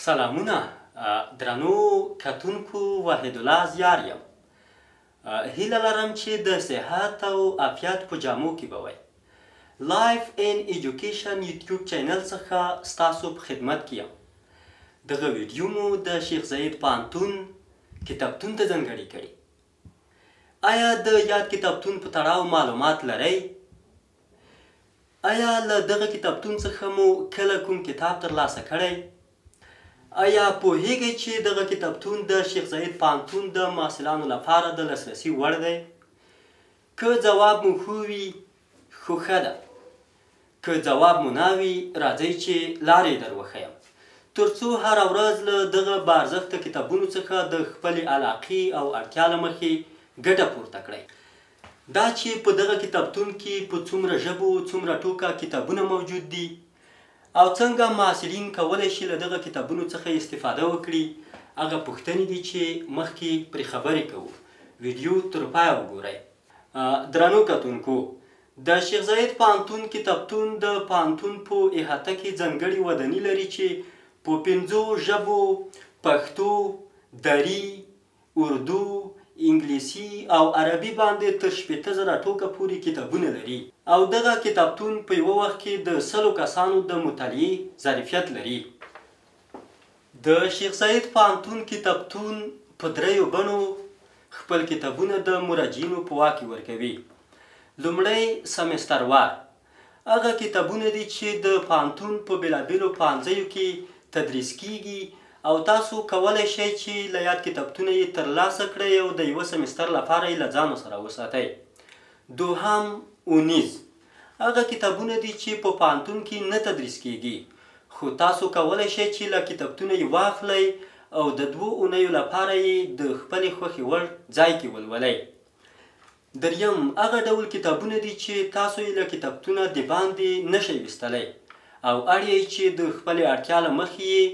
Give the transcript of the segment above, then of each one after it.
سلامونه درنو کتونکو، وحیدالله زیار یم. هیله لرم چې د صحت او عافیت په جامو کې به وئ. لایف ان ایجوکیشن یوټیوب چینل څخه ستاسو په خدمت کې یم. دغه ویډیو مو د شیخ زاید پوهنتون کتابتون ته ځانګړې کړې. آیا د یاد کتابتون په تړاو معلومات لرئ؟ آیا له دغه کتابتون څخه مو کله کوم کتاب ترلاسه کړی؟ آیا پوهیږئ چې دغه کتابتون د شیخ زاید پوهنتون د محصلانو لپاره د لاسرسي وړ دی؟ که ځواب مو ښه وي خو ښه ده، که ځواب مو نه وي راځئ چې لارې در وښیم، ترڅو هره ورځ له دغه با ارزښته کتابونو څخه د خپلې علاقې او اړتیا له مخې ګټه پورته کړئ. دا چې په دغه کتابتون کې په څومره ژبو څومره ټوکه کتابونه موجود دي او څنګه محصلین کولی شي له دغه کتابونو څخه استفاده وکړي، هغه پوښتنې دي چې مخکې پرې خبرې کوو. ویډیو تر پایه وګورئ. درنو کتونکو، د شیخ زاید پوهنتون کتابتون د پوهنتون په احاطه کې ځانګړې وداني لري چې په 5 ژبو پښتو، دري، اردو، انګلیسي او عربي باندې تر 60,000 ټوکه پورې کتابونه لري او دغه کتابتون په یوه وخت کې د 100 کسانو د مطالعې ظرفیت لري. د شیخ زاید پوهنتون کتابتون په 3 بڼو خپل کتابونه د مراجعینو په واک کې ورکوي. لومړی سمستروار هغه کتابونه دي چې د پوهنتون په بېلابېلو پوهنځیو کې تدریس کیږي او تاسو کولی شئ چې له یاد کتابتونه یې ترلاسه کړئ او د یوه سمستر لپاره یې له ځانو سره وساتئ. دوهم اونیز هغه کتابونه دي چې په پوهنتون کې نه تدریس کیږي، خو تاسو کولی شئ چې له کتابتونه یې واخلئ او د 2 اونیو لپاره یې د خپلې خوښې وړ ځای کې ولولئ. دریم هغه ډول کتابونه دي چې تاسو یې له کتابتونه دباندې نه شئ ویستلی او اړ یئ چې د خپلې اړتیا له مخې یې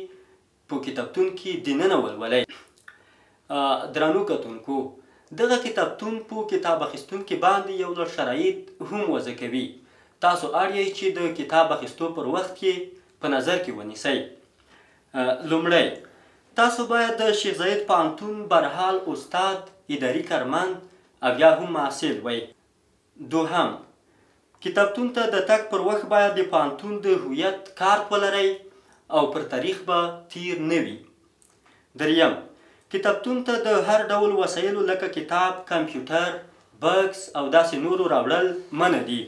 په کتابتون کې دننه ولولئ. درنو کتونکو، دغه کتابتون په کتاب اخیستونکي باندې یو لړ شرایط هم وضع کوي. تاسو اړ یئ چې د کتاب اخیستو پر وخت کې په نظر کې ونیسئ. لومړی، تاسو باید د شیخ زاید پوهنتون برحال استاد، اداري کارمند او یا هم محصل وئ. دوهم، کتابتون ته د تګ پر وخت باید د پوهنتون د هویت کارت ولرئ او پر تاریخ به تیر نه وي. دریم، کتابتون ته د هر ډول وسایلو لکه کتاب، کمپیوټر، بکس او داسې نورو راوړل منع دي.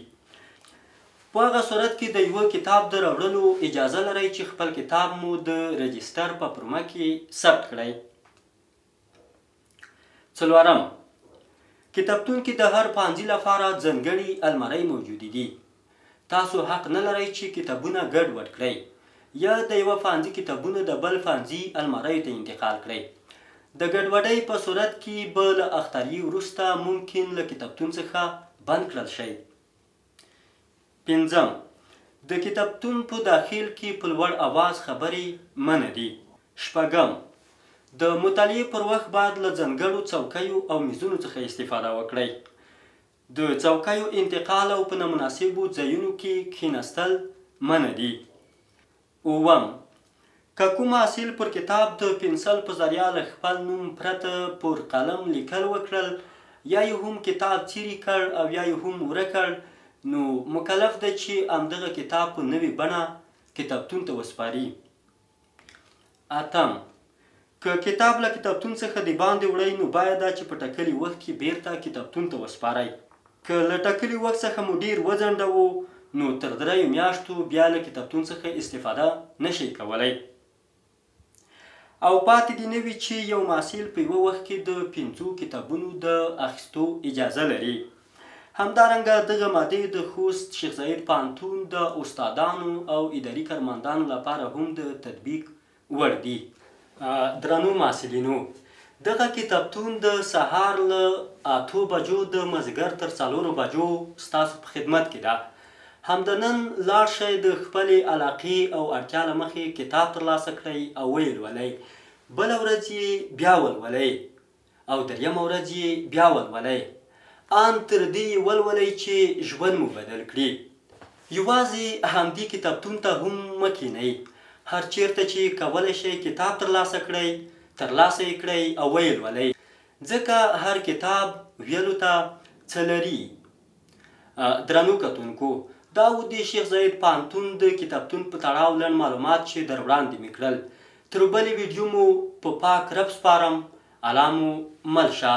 په هغه صورت کې د یوه کتاب د راوړلو اجازه لرئ چې خپل کتاب مو د رجستر په پرمه کې ثبت کړئ. څلورم، کتابتون کې د هر پوهنځي لپاره ځانګړې المارۍ موجودې دي. تاسو حق نه لرئ چې کتابونه ګډ وډ کړئ یا د یوه پوهنځي کتابونه د بل پوهنځي الماریو ته انتقال کړئ. د ګډوډۍ په صورت کې به له اخطاریې وروسته ممکن له کتابتون څخه بند کړل شئ. پنځم، د کتابتون په داخل کې په لوړ اواز خبرې منع دي. شپږم، د مطالعې پر وخت باید له ځانګړو څوکیو او میزونو څخه استفاده وکړئ. د څوکیو انتقال او په نامناسبو ځایونو کې کښېناستل منع دي. اووم، که کوم محصل پر کتاب د پنسل په ذریعه له خپل نوم پرته پر قلم لیکل وکړل، یا یې هم کتاب څیري کړ او یا یې هم ورک کړ، نو مکلف ده چې همدغه کتاب په نوې بڼه کتابتون ته وسپاري. اتم، که کتاب له کتابتون څخه دباندې وړئ نو باید دا چې په ټاکلي وخت کې بیرته کتابتون ته وسپارئ. که له ټاکلي وخت څخه مو ډېر وځنډوو نو تر 3 میاشتو بیا له کتابتون څخه استفاده نشئ کولی. او پاتې دې نه وي چې یو محصل په یوه وخت کې د 5 کتابونو د اخیستو اجازه لري. همدارنګه دغه مادې د خوست شیخ زاید پوهنتون د استادانو او اداري کارمندانو لپاره هم د تطبیق وړ دي. درنو محصلینو، دغه کتابتون د سهار له 8 بجو د مازدیګر تر 4 بجو ستاسو په خدمت کې ده. همدا نن لاړ شئ، د خپلې علاقې او اړتیا له مخې کتاب ترلاسه کړئ او ویې لولئ. بله ورځ یې بیا ولولئ او دریمه ورځ یې بیا ولولئ، ان تر دې یې ولولئ چې ژوند مو بدل کړي. یوازې همدې کتابتون ته هم مه کښېنئ، هر چېرته چې کولی شئ کتاب ترلاسه کړئ، ترلاسه یې کړئ او ویې لولئ، ځکه هر کتاب ویلو ته څه لري. درنو کتونکو! دا و د شیخ زاید پوهنتون د کتابتون په تړاو لنډ معلومات چې در وړاندې مې کړل. تر بلې ویډیو مو په پاک رب سپارم، الله مو مل شه.